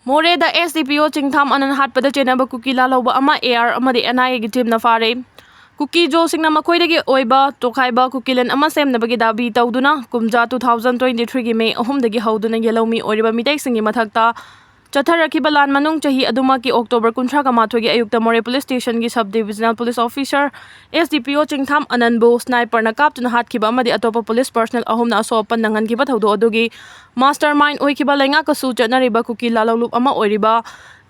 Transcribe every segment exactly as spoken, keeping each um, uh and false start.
ꯃꯣꯔꯦꯗ ꯑꯦꯁ D P O ꯆꯤꯡꯊꯥꯝ ꯑꯅꯟ ꯍꯥꯠꯄꯗ ꯆꯦꯟꯅꯕ ꯀꯨꯀꯤ ꯂꯥꯜꯍꯧꯕ ꯑꯃ A R ꯑꯃꯗꯤ ꯑꯦꯟ ꯑꯥꯏ ꯑꯦꯒꯤ ꯇꯤꯝꯅ ꯐꯥꯔꯦ꯫ ꯀꯨꯀꯤ ꯖꯣꯁꯤꯡꯅ ꯃꯈꯣꯏꯗꯒꯤ ꯑꯣꯏꯕ ꯇꯣꯈꯥꯏꯕ ꯀꯨꯀꯤꯂꯦꯟ ꯑꯃ ꯁꯦꯝꯅꯕꯒꯤ ꯗꯥꯕꯤ ꯇꯧꯗꯨꯅ ꯀꯨꯝꯖꯥ two thousand twenty three ꯒꯤ ꯃꯦ ꯑꯍꯨꯝꯗꯒꯤ ꯍꯧꯗꯨꯅ ꯌꯦꯜꯍꯧꯃꯤ ꯑꯣꯏꯔꯤꯕ ꯃꯤꯇꯩꯁꯤꯡꯒꯤ ꯃꯊꯛꯇ ꯆꯠꯊꯔꯛꯈꯤꯕ ꯂꯥꯟ ꯃꯅꯨꯡ ꯆꯍꯤ ꯑꯗꯨꯃꯛꯀꯤ ꯑꯣꯛꯇꯣꯕꯔ ꯀꯨꯟꯊ꯭ꯔꯥꯒ ꯃꯥꯊꯣꯏꯒꯤ ꯑꯌꯨꯛꯇ ꯃꯣꯔꯦ ꯄꯨꯂꯤꯁ ꯁ꯭ꯇꯦꯁꯟꯒꯤ sub divisional police officer S D P O Chingtham ꯑꯅꯟꯕꯨ ꯁ꯭ꯅꯥꯏꯄꯔꯅ ꯀꯥꯞꯇꯨꯅ ꯍꯥꯠꯈꯤꯕ ꯑꯃꯗꯤ ꯑꯇꯣꯞꯄ ꯄꯨꯂꯤꯁ ꯄꯔꯁꯅꯦꯜ ꯑꯍꯨꯝꯅ ꯑꯁꯣꯛ ꯑꯄꯟ ꯅꯪꯍꯟꯈꯤꯕ ꯊꯧꯗꯣꯛ ꯑꯗꯨꯒꯤ ꯃꯥꯁꯇꯔ ꯃꯥꯏꯟ ꯑꯣꯏꯈꯤꯕ ꯂꯩꯉꯥꯛꯀꯁꯨ ꯆꯠꯅꯔꯤꯕ ꯀꯨꯀꯤ ꯂꯥꯜꯍꯧꯂꯨꯞ ꯑꯃ ꯑꯣꯏꯔꯤꯕ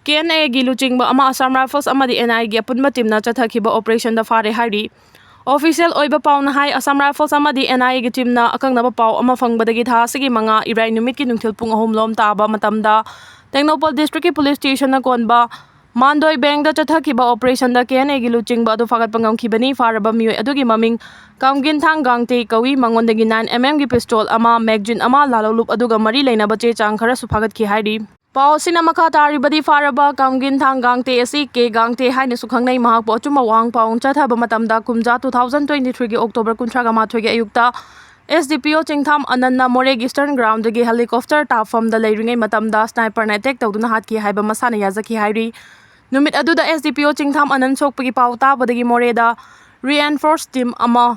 ꯀꯦ ꯑꯦꯟ ꯑꯦꯒꯤ ꯂꯨꯆꯤꯡꯕ ꯑꯃ ꯑꯁꯥꯝ ꯔꯥꯏꯐꯜꯁ ꯑꯃꯗꯤ ꯑꯦꯟ ꯑꯥꯏ ꯑꯦꯒꯤ ꯑꯄꯨꯟꯕ ꯇꯤꯝꯅ ꯆꯠꯊꯈꯤꯕ ꯑꯣꯄꯔꯦꯁꯟꯗ ꯐꯥꯔꯦ ꯍꯥꯏꯔꯤ꯫ ꯑꯣꯐꯤꯁꯤꯌꯦꯜ ꯑꯣꯏꯕ ꯄꯥꯎꯅ ꯍꯥꯏ, ꯑꯁꯥꯝ ꯔꯥꯏꯐꯜꯁ ꯑꯃꯗꯤ ꯑꯦꯟ ꯑꯥꯏ ꯑꯦꯒꯤ ꯇꯤꯝꯅ ꯑꯀꯛꯅꯕ ꯄꯥꯎ ꯑꯃ ꯐꯪꯕꯗꯒꯤ ꯊꯥ ꯑꯁꯤꯒꯤ ꯃꯉꯥ ꯏꯔꯥꯏ ꯅꯨꯃꯤꯠꯀꯤ ꯅꯨꯡꯊꯤꯜ ꯄꯨꯡ ꯑꯍꯨꯝ ꯂꯣꯝ ꯇꯥꯕ ꯃꯇꯝꯗ ꯇꯦꯡꯅꯧꯄꯜ ꯗꯤꯁꯇ꯭ꯔꯤꯛꯀꯤ ꯄꯨꯂꯤꯁ ꯁ꯭ꯇꯦꯁꯟꯅ ꯀꯣꯟꯕ ꯃꯥꯟꯗꯣꯏ ꯕꯦꯡꯗ ꯆꯠꯊꯈꯤꯕ ꯑꯣꯄꯔꯦꯁꯟꯗ ꯀꯦ ꯑꯦꯟ ꯑꯦꯒꯤ ꯂꯨꯆꯤꯡꯕ ꯑꯗꯨ ꯐꯥꯒꯠꯄ ꯉꯝꯈꯤꯕꯅꯤ꯫ ꯐꯥꯔꯕ ꯃꯤꯑꯣꯏ ꯑꯗꯨꯒꯤ ꯃꯃꯤꯡ ꯀꯥꯝꯒꯤꯟꯊꯥꯡ ꯒꯥꯡꯇꯦ ꯀꯧꯏ꯫ ꯃꯉꯣꯟꯗꯒꯤ ꯅꯥꯏꯟ ꯑꯦꯝ ꯑꯦꯝꯒꯤ ꯄꯤꯁꯇꯣꯜ ꯑꯃ, ꯃꯦꯒꯖꯤꯟ ꯑꯃ, ꯂꯥꯜꯍꯧꯂꯨꯞ ꯑꯗꯨꯒ ꯃꯔꯤ ꯂꯩꯅꯕ ꯆꯦ ꯆꯥꯡ ꯈꯔꯁꯨ ꯐꯥꯒꯠꯈꯤ ꯍꯥꯏꯔꯤ꯫ ꯄꯥꯎ ꯑꯁꯤꯅ ꯃꯈꯥ ꯇꯥꯔꯤꯕꯗꯤ, ꯐꯥꯔꯕ ꯀꯥꯝꯒꯤꯟꯊꯥꯡ ꯒꯥꯡꯇꯦ ꯑꯁꯤ ꯀꯦ ꯒꯥꯡꯇꯦ ꯍꯥꯏꯅꯁꯨ ꯈꯪꯅꯩ꯫ ꯃꯍꯥꯛꯄꯨ ꯑꯆꯨꯝꯕ ꯋꯥꯍꯪ ꯄꯥꯎ ꯆꯠꯊꯕ ꯃꯇꯝꯗ ꯀꯨꯝꯖꯥ two thousand twenty three ꯒꯤ ꯑꯣꯛꯇꯣꯕꯔ ꯀꯨꯟꯊ꯭ꯔꯥꯒ ꯃꯥꯊꯣꯏꯒꯤ ꯑꯌꯨꯛꯇ ꯑꯦꯁ ꯗꯤ ꯄꯤ ꯑꯣ ꯆꯤꯡꯊꯥꯝ ꯑꯅꯟꯅ ꯃꯣꯔꯦꯒꯤ ꯏꯁꯇꯔꯟ ꯒ꯭ꯔꯥꯎꯟꯗꯒꯤ ꯍꯦꯂꯤꯀꯣꯞꯇꯔ ꯇꯥꯐꯝꯗ ꯂꯩꯔꯤꯉꯩ ꯃꯇꯝꯗ ꯁ꯭ꯅꯥꯏꯄꯔꯅ ꯑꯦꯇꯦꯛ ꯇꯧꯗꯨꯅ ꯍꯥꯠꯈꯤ ꯍꯥꯏꯕ ꯃꯁꯥꯅ ꯌꯥꯖꯈꯤ ꯍꯥꯏꯔꯤ꯫ ꯅꯨꯃꯤꯠ ꯑꯗꯨꯗ ꯑꯦꯁ ꯗꯤ ꯄꯤ ꯑꯣ ꯆꯤꯡꯊꯥꯝ ꯑꯅꯟ ꯁꯣꯛꯄꯒꯤ ꯄꯥꯎ ꯇꯥꯕꯗꯒꯤ ꯃꯣꯔꯦꯗ ꯔꯤꯑꯦꯟꯐꯣꯔꯁ ꯇꯤꯝ ꯑꯃ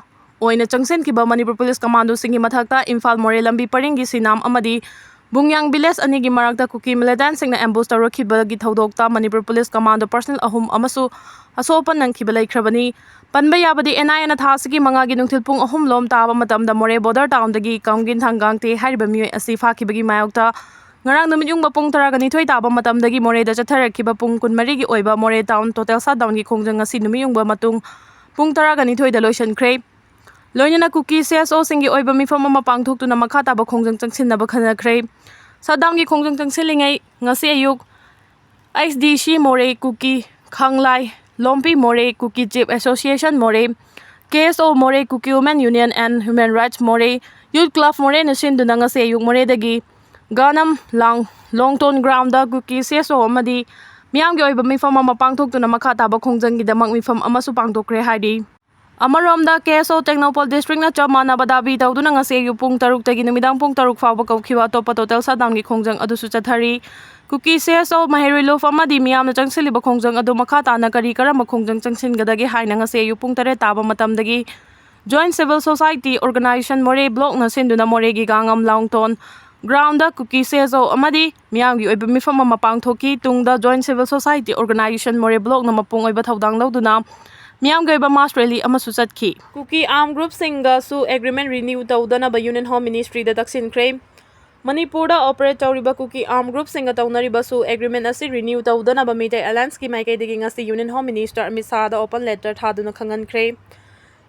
ꯑꯣꯏꯅ ꯆꯪꯁꯤꯟꯈꯤꯕ ꯃꯅꯤꯄꯨꯔ ꯄꯨꯂꯤꯁ ꯀꯃꯥꯟꯗꯣꯁꯤꯡꯒꯤ ꯃꯊꯛꯇ ꯏꯝꯐꯥꯜ ꯃꯣꯔꯦ ꯂꯝꯕꯤ ꯄꯔꯤꯡꯒꯤ ꯁꯤꯅꯥꯝ ꯑꯃꯗꯤ ꯕꯨꯡꯌꯥꯡ ꯚꯤꯂꯦꯖ ꯑꯅꯤꯒꯤ ꯃꯔꯛꯇ ꯀꯨꯀꯤ ꯃꯤꯂꯤꯇꯦꯟꯁꯤꯡꯅ ꯑꯦꯝꯕꯨꯁ ꯇꯧꯔꯛꯈꯤꯕꯒꯤ ꯊꯧꯗꯣꯛꯇ ꯃꯅꯤꯄꯨꯔ ꯄꯨꯂꯤꯁ ꯀꯃꯥꯟꯗꯣ ꯄꯔꯁꯅꯦꯜ ꯑꯍꯨꯝ ꯑꯃꯁꯨ ꯑꯁꯣꯛ ꯑꯄꯟ ꯅꯪꯈꯤꯕ ꯂꯩꯈ꯭ꯔꯕꯅꯤ꯫ ꯄꯟꯕ ꯌꯥꯕꯗꯤ, ꯑꯦꯟ ꯑꯥꯏ ꯑꯦꯅ ꯊꯥ ꯑꯁꯤꯒꯤ ꯃꯉꯥꯒꯤ ꯅꯨꯡꯊꯤꯜ ꯄꯨꯡ ꯑꯍꯨꯝ ꯂꯣꯝ ꯇꯥꯕ ꯃꯇꯝꯗ ꯃꯣꯔꯦ ꯕꯣꯔꯗꯔ ꯇꯥꯎꯟꯗꯒꯤ ꯀꯥꯝꯒꯤꯟꯊꯥꯡ ꯒꯥꯡꯇꯦ ꯍꯥꯏꯔꯤꯕ ꯃꯤꯑꯣꯏ ꯑꯁꯤ ꯐꯥꯈꯤꯕꯒꯤ ꯃꯥꯌꯣꯛꯇ ꯉꯔꯥꯡ ꯅꯨꯃꯤꯠ ꯌꯨꯡꯕ ꯄꯨꯡ ꯇꯔꯥꯒ ꯅꯤꯊꯣꯏ ꯇꯥꯕ ꯃꯇꯝꯗꯒꯤ ꯃꯣꯔꯦꯗ ꯆꯠꯊꯔꯛꯈꯤꯕ ꯄꯨꯡ ꯀꯨꯟꯃꯔꯤꯒꯤ ꯑꯣꯏꯕ ꯃꯣꯔꯦ ꯇꯥꯎꯟ ꯇꯣꯇꯦꯜ ꯁꯠꯗꯥꯎꯟꯒꯤ ꯈꯣꯡꯖꯪ ꯉꯁꯤ ꯅꯨꯃꯤꯠ ꯌꯨꯡꯕ ꯃꯇꯨꯡ ꯄꯨꯡ ꯇꯔꯥꯒ ꯅꯤꯊꯣꯏꯗ ꯂꯣꯏꯁꯤꯟꯈ꯭ꯔꯦ꯫ ꯂꯣꯏꯅꯅ ꯀꯨꯀꯤ ꯁꯤ ꯑꯦꯁ ꯑꯣꯁꯤꯡꯒꯤ ꯑꯣꯏꯕ ꯃꯤꯐꯝ ꯑꯃ ꯄꯥꯡꯊꯣꯛꯇꯨꯅ ꯃꯈꯥ ꯇꯥꯕ ꯈꯣꯡꯖꯪ ꯆꯪꯁꯤꯟꯅꯕ ꯈꯟꯅꯈ꯭ꯔꯦ꯫ ꯁꯠꯗꯥꯎꯟꯒꯤ ꯈꯣꯡꯖꯪ ꯆꯪꯁꯤꯜꯂꯤꯉꯩ ꯉꯁꯤ ꯑꯌꯨꯛ ꯑꯩꯆ ꯗꯤ ꯁꯤ ꯃꯣꯔꯦ ꯀꯨꯀꯤ ꯈꯥꯡꯂꯥꯏ, ꯂꯣꯝꯄꯤ ꯃꯣꯔꯦ ꯀꯨꯀꯤ ꯆꯤꯐ ꯑꯦꯁꯣꯁꯤꯌꯦꯁꯟ ꯃꯣꯔꯦ, ꯀꯦ S O Moreh Kuki women union and human rights Moreh, youth club ꯃꯣꯔꯦꯅ ꯁꯤꯟꯗꯨꯅ ꯉꯁꯤ ꯑꯌꯨꯛ ꯃꯣꯔꯦꯗꯒꯤ ꯒꯥꯅꯝ ꯂꯥꯡ ꯂꯣꯡꯇꯣꯟ ꯒ꯭ꯔꯥꯎꯟꯗ ꯀꯨꯀꯤ ꯁꯤ ꯑꯦꯁ ꯑꯣ ꯑꯃꯗꯤ ꯃꯤꯌꯥꯝꯒꯤ ꯑꯣꯏꯕ ꯃꯤꯐꯝ ꯑꯃ ꯄꯥꯡꯊꯣꯛꯇꯨꯅ ꯃꯈꯥ ꯇꯥꯕ ꯈꯣꯡꯖꯪꯒꯤꯗꯃꯛ ꯃꯤꯐꯝ ꯑꯃꯁꯨ ꯄꯥꯡꯊꯣꯛꯈ꯭ꯔꯦ ꯍꯥꯏꯔꯤ꯫ ꯑꯃꯔꯣꯝꯗ, ꯀꯦ ꯑꯦꯁ ꯑꯣ ꯇꯦꯡꯅꯧꯄꯜ ꯗꯤꯁꯇ꯭ꯔꯤꯛꯅ ꯆꯞ ꯃꯥꯟꯅꯕ ꯗꯥꯕꯤ ꯇꯧꯗꯨꯅ ꯉꯁꯤ ꯑꯌꯨꯛ ꯄꯨꯡ ꯇꯔꯨꯛꯇꯒꯤ ꯅꯨꯃꯤꯗꯥꯡ ꯄꯨꯡ ꯇꯔꯨꯛ ꯐꯥꯎꯕ ꯀꯧꯈꯤꯕ ꯑꯇꯣꯞꯄ ꯇꯣꯇꯦꯜ ꯁꯠꯗꯥꯎꯟꯒꯤ ꯈꯣꯡꯖꯪ ꯑꯗꯨꯁꯨ ꯆꯠꯊꯔꯤ꯫ ꯀꯨꯀꯤ ꯁꯤ ꯑꯦꯁ ꯑꯣ ꯃꯍꯩꯔꯣꯏ ꯂꯨꯞ ꯑꯃꯗꯤ ꯃꯤꯌꯥꯝꯅ ꯆꯪꯁꯤꯜꯂꯤꯕ ꯈꯣꯡꯖꯪ ꯑꯗꯨ ꯃꯈꯥ ꯇꯥꯅ ꯀꯔꯤ ꯀꯔꯝꯕ ꯈꯣꯡꯖꯪ ꯆꯪꯁꯤꯟꯒꯗꯒꯦ ꯍꯥꯏꯅ ꯉꯁꯤ ꯑꯌꯨꯛ ꯄꯨꯡ ꯇꯔꯦꯠ ꯇꯥꯕ ꯃꯇꯝꯗꯒꯤ Joint Civil Society Organization ꯃꯣꯔꯦ ꯕ꯭ꯂꯣꯛꯅ ꯁꯤꯟꯗꯨꯅ ꯃꯣꯔꯦꯒꯤ ꯒꯥꯡꯉꯝ ꯂꯥꯎꯡꯊꯣꯟ ꯒ꯭ꯔꯥꯎꯟꯗ ꯀꯨꯀꯤ ꯁꯤ ꯑꯦꯁ ꯑꯣ ꯑꯃꯗꯤ ꯃꯤꯌꯥꯝꯒꯤ ꯑꯣꯏꯕ ꯃꯤꯐꯝ ꯑꯃ ꯄꯥꯡꯊꯣꯛꯈꯤ꯫ ꯇꯨꯡꯗ Joint Civil Society Organization ꯃꯣꯔꯦ ꯕ꯭ꯂꯣꯛꯅ ꯃꯄꯨꯡ ꯑꯣꯏꯕ ꯊꯧꯗꯥꯡ ꯂꯧꯗꯨꯅ ꯃꯤꯌꯥꯝꯒꯤ ꯑꯣꯏꯕ ꯃꯥꯁ ꯔꯦꯂꯤ ꯑꯃꯁꯨ ꯆꯠꯈꯤ꯫ ꯀꯨꯀꯤ ꯑꯥꯔꯝ ꯒ꯭ꯔꯨꯞꯁꯤꯡꯒꯁꯨ ꯑꯦꯒ꯭ꯔꯤꯃꯦꯟ ꯔꯤꯅ꯭ꯌꯨ ꯇꯧꯗꯅꯕ ꯌꯨꯅꯤꯌꯟ ꯍꯣꯝ ꯃꯤꯅꯤꯁꯇ꯭ꯔꯤꯗ ꯇꯛꯁꯤꯟꯈ꯭ꯔꯦ꯫ ꯃꯅꯤꯄꯨꯔꯗ ꯑꯣꯄꯔꯦꯠ ꯇꯧꯔꯤꯕ ꯀꯨꯀꯤ ꯑꯥꯔꯝ ꯒ꯭ꯔꯨꯞꯁꯤꯡꯒ ꯇꯧꯅꯔꯤꯕꯁꯨ ꯑꯦꯒ꯭ꯔꯤꯃꯦꯟ ꯑꯁꯤ ꯔꯤꯅ꯭ꯌꯨ ꯇꯧꯗꯅꯕ ꯃꯤꯇꯩ ꯑꯦꯂꯥꯌꯟꯁꯀꯤ ꯃꯥꯏꯀꯩꯗꯒꯤ ꯉꯁꯤ ꯌꯨꯅꯤꯌꯟ ꯍꯣꯝ ꯃꯤꯅꯤꯁꯇꯔ ꯑꯃꯤꯠ ꯁꯥꯍꯗ ꯑꯣꯄꯟ ꯂꯦꯇꯔ ꯊꯥꯗꯨꯅ ꯈꯪꯍꯟꯈ꯭ꯔꯦ꯫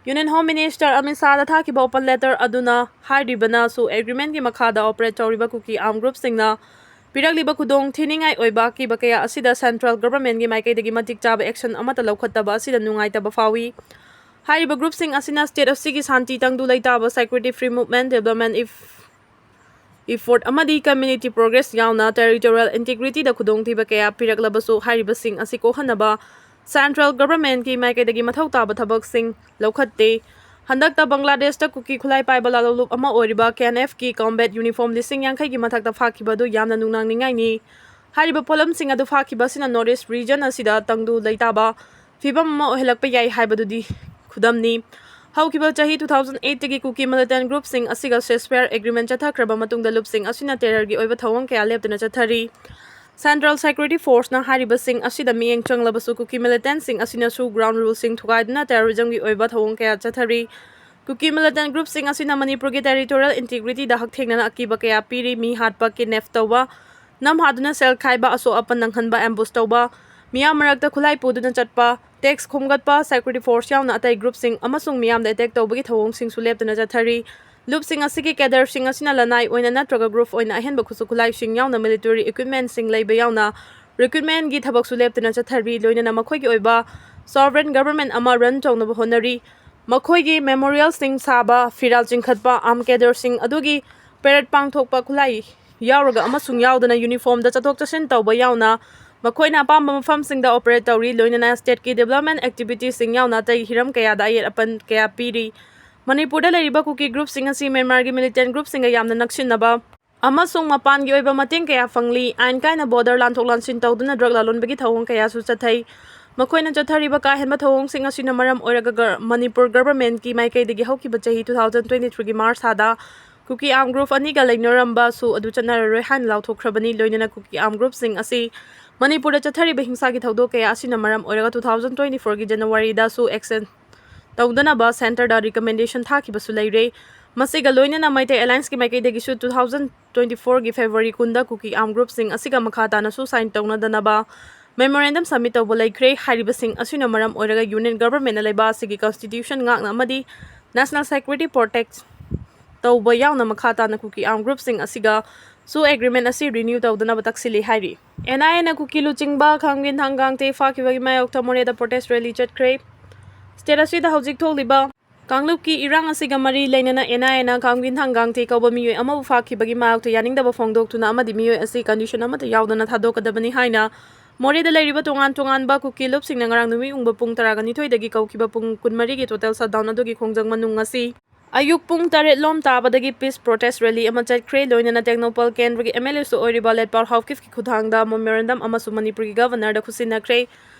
ꯌꯨꯅꯤꯌꯟ ꯍꯣꯝ ꯃꯤꯅꯤꯁꯇꯔ ꯑꯃꯤꯠ ꯁꯥꯍꯗ ꯊꯥꯈꯤꯕ ꯑꯣꯄꯟ ꯂꯦꯇꯔ ꯑꯗꯨꯅ ꯍꯥꯏꯔꯤꯕꯅꯁꯨ ꯑꯦꯒ꯭ꯔꯤꯃꯦꯟꯒꯤ ꯃꯈꯥꯗ ꯑꯣꯄꯔꯦꯠ ꯇꯧꯔꯤꯕ ꯀꯨꯀꯤ ꯑꯥꯔꯝ ꯒ꯭ꯔꯨꯞꯁꯤꯡꯅ ꯄꯤꯔꯛꯂꯤꯕ ꯈꯨꯗꯣꯡ ꯊꯤꯅꯤꯡꯉꯥꯏ ꯑꯣꯏꯕ ꯑꯀꯤꯕ ꯀꯌꯥ ꯑꯁꯤꯗ ꯁꯦꯟꯇ꯭ꯔꯦꯜ ꯒꯚꯔꯟꯃꯦꯟꯒꯤ ꯃꯥꯏꯀꯩꯗꯒꯤ ꯃꯇꯤꯛ ꯆꯥꯕ ꯑꯦꯛꯁꯟ ꯑꯃꯠꯇ ꯂꯧꯈꯠꯇꯕ ꯑꯁꯤꯗ ꯅꯨꯡꯉꯥꯏꯇꯕ ꯐꯥꯎꯏ꯫ ꯍꯥꯏꯔꯤꯕ ꯒ꯭ꯔꯨꯞꯁꯤꯡ ꯑꯁꯤꯅ ꯁ꯭ꯇꯦꯠ ꯑꯁꯤꯒꯤ ꯁꯥꯟꯇꯤ, ꯇꯪꯗꯨ ꯂꯩꯇꯥꯕ, ꯁꯦꯀ꯭ꯌꯨꯔꯤꯇꯤ, ꯐ꯭ꯔꯤ ꯃꯨꯚꯃꯦꯟ, ꯗꯤꯕ꯭ꯂꯞꯃꯦꯟ ꯏꯐ-, ꯏꯐꯣꯔꯠ ꯑꯃꯗꯤ ꯀꯝꯃ꯭ꯌꯨꯅꯤꯇꯤ ꯄ꯭ꯔꯣꯒ꯭ꯔꯦꯁ ꯌꯥꯎꯅ ꯇꯦꯔꯤꯇꯣꯔꯤꯌꯦꯜ ꯏꯟꯇꯤꯒ꯭ꯔꯤꯇꯤꯗ ꯈꯨꯗꯣꯡꯊꯤꯕ ꯀꯌꯥ ꯄꯤꯔꯛꯂꯕꯁꯨ ꯍꯥꯏꯔꯤꯕꯁꯤꯡ ꯑꯁꯤ ꯀꯣꯛꯍꯟꯅꯕ ꯁꯦꯟꯇ꯭ꯔꯦꯜ ꯒꯚꯔꯟꯃꯦꯟꯒꯤ ꯃꯥꯏꯀꯩꯗꯒꯤ ꯃꯊꯧ ꯇꯥꯕ ꯊꯕꯛꯁꯤꯡ ꯂꯧꯈꯠꯇꯦ꯫ ꯍꯟꯗꯛꯇ ꯕꯪꯒ꯭ꯂꯥꯗꯦꯁꯇ ꯀꯨꯀꯤ ꯈꯨꯠꯂꯥꯏ ꯄꯥꯏꯕ ꯂꯥꯂꯣꯡꯂꯨꯞ ꯑꯃ ꯑꯣꯏꯔꯤꯕ ꯀꯦ ꯑꯦꯟ ꯑꯦꯐꯀꯤ ꯀꯣꯝꯕꯦꯠ ꯌꯨꯅꯤꯐꯣꯔꯝ ꯂꯤꯁꯤꯡ ꯌꯥꯡꯈꯩꯒꯤ ꯃꯊꯛꯇ ꯐꯥꯈꯤꯕ ꯑꯗꯨ ꯌꯥꯝꯅ ꯅꯨꯡꯅꯥꯡꯅꯤꯡꯉꯥꯏꯅꯤ꯫ ꯍꯥꯏꯔꯤꯕ ꯄꯣꯠꯂꯝꯁꯤꯡ ꯑꯗꯨ ꯐꯥꯈꯤꯕ ꯑꯁꯤꯅ ꯅꯣꯔꯠ ꯏꯁ ꯔꯤꯖꯟ ꯑꯁꯤꯗ ꯇꯪꯗꯨ ꯂꯩꯇꯥꯕ ꯐꯤꯕꯝ ꯑꯃ ꯑꯣꯏꯍꯜꯂꯛꯄ ꯌꯥꯏ ꯍꯥꯏꯕꯗꯨꯗꯤ ꯈꯨꯗꯝꯅꯤ꯫ ꯍꯧꯈꯤꯕ ꯆꯍꯤ two thousand eight ꯇꯒꯤ ꯀꯨꯀꯤ ꯃꯤꯂꯤꯇꯦꯟ ꯒ꯭ꯔꯨꯞꯁꯤꯡ ꯑꯁꯤꯒ ceasefire agreement ꯆꯠꯊꯈ꯭ꯔꯕ ꯃꯇꯨꯡꯗ ꯂꯨꯞꯁꯤꯡ ꯑꯁꯤꯅ ꯇꯦꯔꯔꯒꯤ ꯑꯣꯏꯕ ꯊꯧꯑꯣꯡ ꯀꯌꯥ ꯂꯦꯞꯇꯅ ꯆꯠꯊꯔꯤ꯫ ꯁꯦꯟꯇ꯭ꯔꯦꯜ ꯁꯦꯀ꯭ꯌꯨꯔꯤꯇꯤ ꯐꯣꯔꯁꯅ ꯍꯥꯏꯔꯤꯕꯁꯤꯡ ꯑꯁꯤꯗ ꯃꯤꯠꯌꯦꯡ ꯆꯪꯂꯕꯁꯨ ꯀꯨꯀꯤ ꯃꯤꯂꯤꯇꯦꯟꯁꯤꯡ ꯑꯁꯤꯅꯁꯨ ꯒ꯭ꯔꯥꯎꯟ ꯔꯨꯜꯁꯤꯡ ꯊꯨꯒꯥꯏꯗꯨꯅ ꯇꯦꯔꯣꯔꯤꯖꯝꯒꯤ ꯑꯣꯏꯕ ꯊꯧꯑꯣꯡ ꯀꯌꯥ ꯆꯠꯊꯔꯤ꯫ ꯀꯨꯀꯤ ꯃꯤꯂꯤꯇꯦꯟ ꯒ꯭ꯔꯨꯞꯁꯤꯡ ꯑꯁꯤꯅ ꯃꯅꯤꯄꯨꯔꯒꯤ ꯇꯦꯔꯤꯇꯣꯔꯤꯌꯦꯜ ꯏꯟꯇꯤꯒ꯭ꯔꯤꯇꯤꯗ ꯍꯛꯊꯦꯡꯅꯅ ꯑꯀꯤꯕ ꯀꯌꯥ ꯄꯤꯔꯤ꯫ ꯃꯤ ꯍꯥꯠꯄ, ꯀꯤꯗꯅꯦꯞ ꯇꯧꯕ, ꯅꯝꯍꯥꯗꯨꯅ ꯁꯦꯜ ꯈꯥꯏꯕ, ꯑꯁꯣꯛ ꯑꯄꯟ ꯅꯪꯍꯟꯕ, ꯑꯦꯝꯕꯨꯁ ꯇꯧꯕ, ꯃꯤꯌꯥꯝ ꯃꯔꯛꯇ ꯈꯨꯠꯂꯥꯏ ꯄꯨꯗꯨꯅ ꯆꯠꯄ, ꯇꯦꯛꯁ ꯈꯣꯝꯒꯠꯄ, ꯁꯦꯀ꯭ꯌꯨꯔꯤꯇꯤ ꯐꯣꯔꯁ ꯌꯥꯎꯅ ꯑꯇꯩ ꯒ꯭ꯔꯨꯞꯁꯤꯡ ꯑꯃꯁꯨꯡ ꯃꯤꯌꯥꯝꯗ ꯑꯦꯇꯦꯛ ꯇꯧꯕꯒꯤ ꯊꯧꯑꯣꯡꯁꯤꯡꯁꯨ ꯂꯦꯞꯇꯅ ꯆꯠꯊꯔꯤ꯫ ꯂꯨꯞꯁꯤꯡ ꯑꯁꯤꯒꯤ ꯀꯦꯗꯔꯁꯤꯡ ꯑꯁꯤꯅ ꯂꯅꯥꯏ ꯑꯣꯏꯅ ꯅꯠꯇ꯭ꯔꯒ ꯒ꯭ꯔꯨꯞ ꯑꯣꯏꯅ ꯑꯍꯦꯟꯕ ꯈꯨꯠꯁꯨ ꯈꯨꯠꯂꯥꯏꯁꯤꯡ ꯌꯥꯎꯅ ꯃꯤꯂꯤꯇꯔꯤ ꯏꯀ꯭ꯋꯤꯞꯃꯦꯟꯁꯤꯡ ꯂꯩꯕ ꯌꯥꯎꯅ ꯔꯤꯀ꯭ꯔꯨꯠꯃꯦꯟꯒꯤ ꯊꯕꯛꯁꯨ ꯂꯦꯞꯇꯅ ꯆꯠꯊꯔꯤ꯫ ꯂꯣꯏꯅꯅ ꯃꯈꯣꯏꯒꯤ ꯑꯣꯏꯕ sovereign government ꯑꯃ run ꯇꯧꯅꯕ ꯍꯣꯠꯅꯔꯤ꯫ ꯃꯈꯣꯏꯒꯤ ꯃꯦꯃꯣꯔꯤꯌꯦꯜꯁꯤꯡ ꯁꯥꯕ, ꯐꯤꯔꯥꯜ ꯆꯤꯡꯈꯠꯄ, ꯑꯥꯔꯝ ꯀꯦꯗꯔꯁꯤꯡ ꯑꯗꯨꯒꯤ ꯄꯦꯔꯦꯗ ꯄꯥꯡꯊꯣꯛꯄ, ꯈꯨꯠꯂꯥꯏ ꯌꯥꯎꯔꯒ ꯑꯃꯁꯨꯡ ꯌꯥꯎꯗꯅ ꯌꯨꯅꯤꯐꯣꯔꯝꯗ ꯆꯠꯊꯣꯛ ꯆꯠꯁꯤꯟ ꯇꯧꯕ ꯌꯥꯎꯅ ꯃꯈꯣꯏꯅ ꯑꯄꯥꯝꯕ ꯃꯐꯝꯁꯤꯡꯗ operate ꯇꯧꯔꯤ, ꯂꯣꯏꯅꯅ state ꯀꯤ development activity ꯁꯤꯡ ꯌꯥꯎꯅ ꯑꯇꯩ ꯍꯤꯔꯝ ꯀꯌꯥꯗ ꯑꯌꯦꯠ ꯑꯄꯟ ꯀꯌꯥ ꯄꯤꯔꯤ꯫ ꯃꯅꯤꯄꯨꯔꯗ ꯂꯩꯔꯤꯕ ꯀꯨꯀꯤ group ꯁꯤꯡ ꯑꯁꯤ ꯃ꯭ꯌꯥꯟꯃꯥꯔꯒꯤ militant group ꯁꯤꯡꯒ ꯌꯥꯝꯅ ꯅꯛꯁꯤꯟꯅꯕ ꯑꯃꯁꯨꯡ ꯃꯄꯥꯟꯒꯤ ꯑꯣꯏꯕ ꯃꯇꯦꯡ ꯀꯌꯥ ꯐꯪꯂꯤ꯫ ꯑꯥꯏꯟ ꯀꯥꯏꯅ border ꯂꯥꯟꯊꯣꯛ ꯂꯥꯟꯁꯤꯟ ꯇꯧꯗꯨꯅ drug ꯂꯂꯣꯟꯕꯒꯤ ꯊꯧꯑꯣꯡ ꯀꯌꯥꯁꯨ ꯆꯠꯊꯩ꯫ ꯃꯈꯣꯏꯅ ꯆꯠꯊꯔꯤꯕ ꯀꯥ ꯍꯦꯟꯕ ꯊꯧꯑꯣꯡꯁꯤꯡ ꯑꯁꯤꯅ ꯃꯔꯝ ꯑꯣꯏꯔꯒ ꯒ-, ꯃꯅꯤꯄꯨꯔ government ꯀꯤ ꯃꯥꯏꯀꯩꯗꯒꯤ ꯍꯧꯈꯤꯕ ꯆꯍꯤ two thousand twenty three ꯒꯤ March ꯊꯥꯗ ꯀꯨꯀꯤ armed group ꯑꯅꯤꯒ ꯂꯩꯅꯔꯝꯕꯁꯨ ꯑꯗꯨ ꯆꯠꯅꯔꯔꯣꯏ ꯍꯥꯏꯅ ꯂꯥꯎꯊꯣꯛꯈ꯭ꯔꯕꯅꯤ꯫ ꯂꯣꯏꯅꯅ ꯀꯨꯀꯤ armed group ꯁꯤꯡ ꯑꯁꯤ ꯃꯅꯤꯄꯨꯔꯗ ꯆꯠꯊꯔꯤꯕ ꯍꯤꯡꯁꯥꯒꯤ ꯊꯧꯗꯣꯛ ꯀꯌꯥ ꯑꯁꯤꯅ ꯃꯔꯝ ꯑꯣꯏꯔꯒ two thousand twenty four ꯒꯤ January ꯗꯁꯨ action ꯇꯧꯗꯅꯕ centre ꯗ recommendation ꯊꯥꯈꯤꯕꯁꯨ ꯂꯩꯔꯦ꯫ ꯃꯁꯤꯒ ꯂꯣꯏꯅꯅ ꯃꯩꯇꯩ alliance ꯀꯤ ꯃꯥꯏꯀꯩꯗꯒꯤꯁꯨ two thousand twenty four ꯒꯤ February ꯀꯨꯟꯗ ꯀꯨꯀꯤ armed group ꯁꯤꯡ ꯑꯁꯤꯒ ꯃꯈꯥ ꯇꯥꯅꯁꯨ sign ꯇꯧꯅꯗꯅꯕ memorandum submit ꯇꯧꯕ ꯂꯩꯈ꯭ꯔꯦ꯫ ꯍꯥꯏꯔꯤꯕꯁꯤꯡ ꯑꯁꯤꯅ ꯃꯔꯝ ꯑꯣꯏꯔꯒ union government ꯅ ꯂꯩꯕꯥꯛ ꯑꯁꯤꯒꯤ constitution ꯉꯥꯛꯅ ꯑꯃꯗꯤ national security protect ꯇꯧꯕ ꯌꯥꯎꯅ ꯃꯈꯥ ꯇꯥꯅ ꯀꯨꯀꯤ armed group ꯁꯤꯡ ꯑꯁꯤꯒꯁꯨ agreement ꯑꯁꯤ renew ꯇꯧꯗꯅꯕ ꯇꯛꯁꯤꯜꯂꯤ ꯍꯥꯏꯔꯤ꯫ N I A ꯅ ꯀꯨꯀꯤ ꯂꯨꯆꯤꯡꯕ ꯈꯥꯝꯒꯤꯟ ꯊꯥꯡꯒꯥꯡꯇꯦ ꯐꯥꯈꯤꯕꯒꯤ ꯃꯥꯌꯣꯛꯇ ꯃꯣꯔꯦꯗ protest rally ꯆꯠꯈ꯭ꯔꯦ꯫ State ꯑꯁꯤꯗ ꯍꯧꯖꯤꯛ ꯊꯣꯛꯂꯤꯕ ꯀꯥꯡꯂꯨꯞꯀꯤ ꯏꯔꯥꯡ ꯑꯁꯤꯒ ꯃꯔꯤ ꯂꯩꯅꯅ N I A ꯅ ꯈꯥꯝꯒꯤꯟ ꯊꯥꯡꯒꯥꯡꯇꯦ ꯀꯧꯕ ꯃꯤꯑꯣꯏ ꯑꯃꯕꯨ ꯐꯥꯈꯤꯕꯒꯤ ꯃꯥꯌꯣꯛꯇ ꯌꯥꯅꯤꯡꯗꯕ ꯐꯣꯡꯗꯣꯛꯇꯨꯅ ꯑꯃꯗꯤ ꯃꯤꯑꯣꯏ ꯑꯁꯤ condition ꯑꯃꯠꯇ ꯌꯥꯎꯗꯅ ꯊꯥꯗꯣꯛꯀꯗꯕꯅꯤ ꯍꯥꯏꯅ ꯃꯣꯔꯦꯗ ꯂꯩꯔꯤꯕ ꯇꯣꯉꯥꯟ ꯇꯣꯉꯥꯟꯕ ꯀꯨꯀꯤ ꯂꯨꯞꯁꯤꯡꯅ ꯉꯔꯥꯡ ꯅꯨꯃꯤꯠ ꯌꯨꯡꯕ ꯄꯨꯡ ꯇꯔꯥꯒ ꯅꯤꯊꯣꯏꯗꯒꯤ ꯀꯧꯈꯤꯕ ꯄꯨꯡ ꯀꯨꯟꯃꯔꯤꯒꯤ total shutdown ꯑꯗꯨꯒꯤ ꯈꯣꯡꯖꯪ ꯃꯅꯨꯡ ꯉꯁꯤ ꯑꯌꯨꯛ ꯄꯨꯡ ꯇꯔꯦꯠ ꯂꯣꯝ ꯇꯥꯕꯗꯒꯤ peace protest rally ꯑꯃ ꯆꯠꯈ꯭ꯔꯦ꯫ ꯂꯣꯏꯅꯅ ꯇꯦꯡꯅꯧꯄꯜ ꯀꯦꯟꯗ꯭ꯔꯒꯤ M L A ꯁꯨ ꯑꯣꯏꯔꯤꯕ ꯂꯩꯄꯥꯜ ꯍꯥꯎꯀꯤꯞꯀꯤ ꯈꯨꯠꯊꯥꯡꯗ memorandum ꯑꯃꯁꯨ ꯃꯅꯤꯄꯨꯔꯒꯤ governor ꯗ ꯈꯨꯠꯁꯤꯟꯅꯈ꯭ꯔꯦ꯫